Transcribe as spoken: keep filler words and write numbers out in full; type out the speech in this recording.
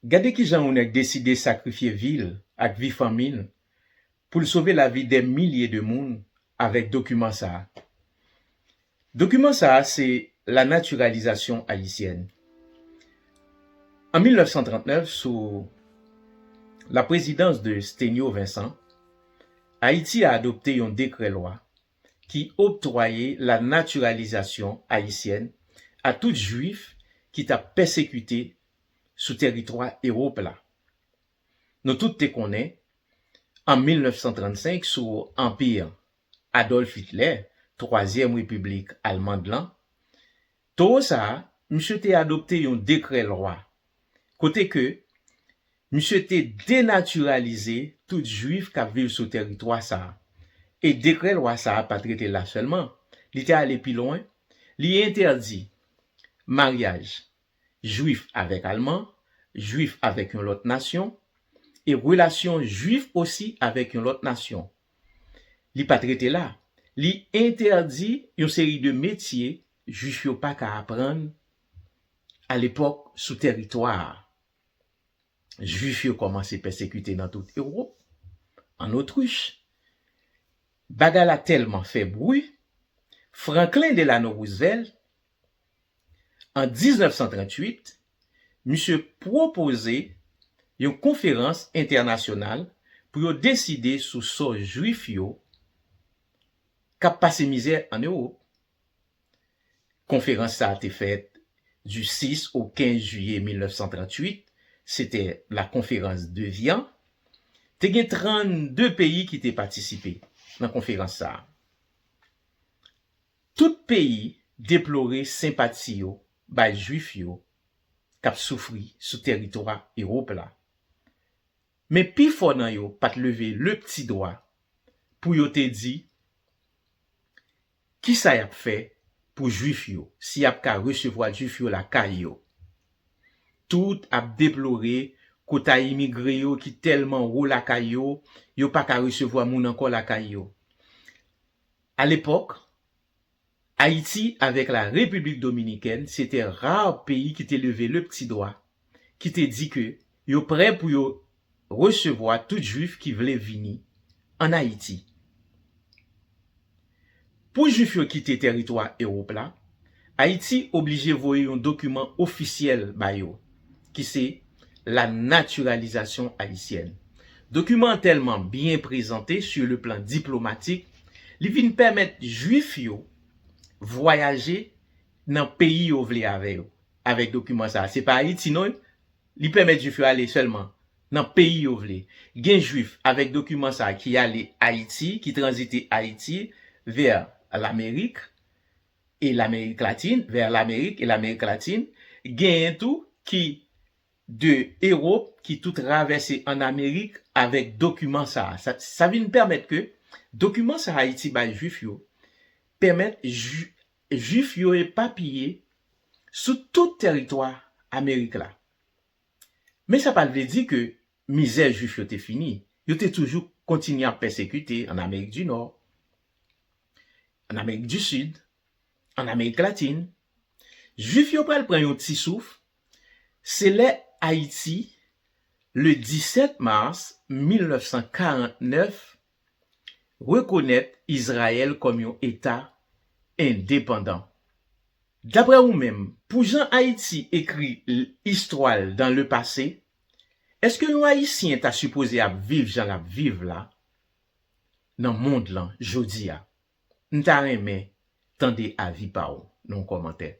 Gade kijan yon nèg deside sakrifye vi l ak vi fanmi l pou l sove lavi dè milye de moun avèk dokiman sa a. Dokiman sa a se la naturalisation haïtienne. An mil nèf san trant nèf, sou la prezidans de Sténio Vincent, Ayiti a adopte yon dekrè lwa ki oktwaye la naturalisation haïtienne a tout jwif ki t ap pèsekite sou tèritwa Ewòp la. Nou tout te konnen, an mil nèf san trannsenk, sou anpi Adolf Hitler, twazyèm repiblik almann lan, towo sa a, misye te adopte yon dekrè lwa, kote ke misye te denatiralize tout jwif k ap viv sou tèritwa sa a. E dekrè lwa sa a pa t rete la sèlman, li te ale pi lwen, li entèdi maryaj jwif avèk alman, jwif avèk yon lòt nasyon, e relasyon jwif osi avèk yon lòt nasyon. Li pa t rete la, li entèdi yon seri de metye jwif yo pa ka aprann alepòk sou tèritwa a. Jwif yo kòmanse pèsekite nan tout Ewòp, ann Otrich. Bagay la tèlman fè bri, Franklin Delano Roosevelt, an diznèf san tranntuit, misye pwopoze yon konferans entènasyonal pou yo deside sou sò jwif yo k ap pase mizè ann Ewòp. Konferans sa a te fèt du six au quinze juillet mil nèf san tranntuit, se te la conférence d'Évian. Te gen trannde peyi ki te patisipe nan konferans sa a. Tout peyi deplore senpati yo bay jwif yo k ap soufri sou tèritwa Ewòp la. Men pifò nan yo pa t leve le pti dwa pou yo te di kisa y ap fè pou jwif yo, si y ap ka resevwa jwif yo lakay yo. Tout ap deplore kota imigre yo ki tèlman wo lakay yo, yo pa ka resevwa moun ankò lakay yo. Alepòk, Ayiti avèk la Repiblik Dominikèn se te ra peyi ki te leve le pti dwa, ki te di ke yo prè pou yo resevwa tout jwif ki vle vini ann Ayiti. Pou jwif yo kite tèritwa Ewòp la, Ayiti oblije voye yon dokiman ofisyèl ba yo, ki se la naturalisation haïtienne. Dokiman an tèlman byen prezante sur le plan diplomatique, li vin pèmèt jwif yo vwayaje nan peyi yo vle avè yo, avèk dokiman sa a. Se pa Ayiti non, li pèmèt jwif yo ale sèlman nan peyi yo vle. Gen jwif avèk dokiman sa a ki ale Ayiti, ki tranzite Ayiti vè Lamerik e Lamerik Latin, vè Lamerik e Lamerik Latin. Genyen tou ki de Ewòp ki tou travèse ann Amerik avèk dokiman sa a. Sa, sa vin pèmèt ke dokiman sa a Ayiti bay jwif yo pèmèt jwi-, jwif yo epapiye sou tout tèritwa Amerik la. Men sa pa t vle di ke mizè jwif yo te fini. Yo te toujou kontinye ap pèsekite ann Amerik di Nò, ann Amerik di Sid, ann Amerik Latin. Jwif yo pral pran yon ti souf, se lè Ayiti, le disèt mas mil nèf san karant nèf, rekonèt Izrayèl kòm yon eta endepandan. Daprè ou menm, pou jan Ayiti ekri l-, istwa l dans le passé, èske yon Ayisyen ta sipoze ap viv jan l ap viv la nan mond lan jodi a? M ta renmen tande avi pa w nan yon kòmantè.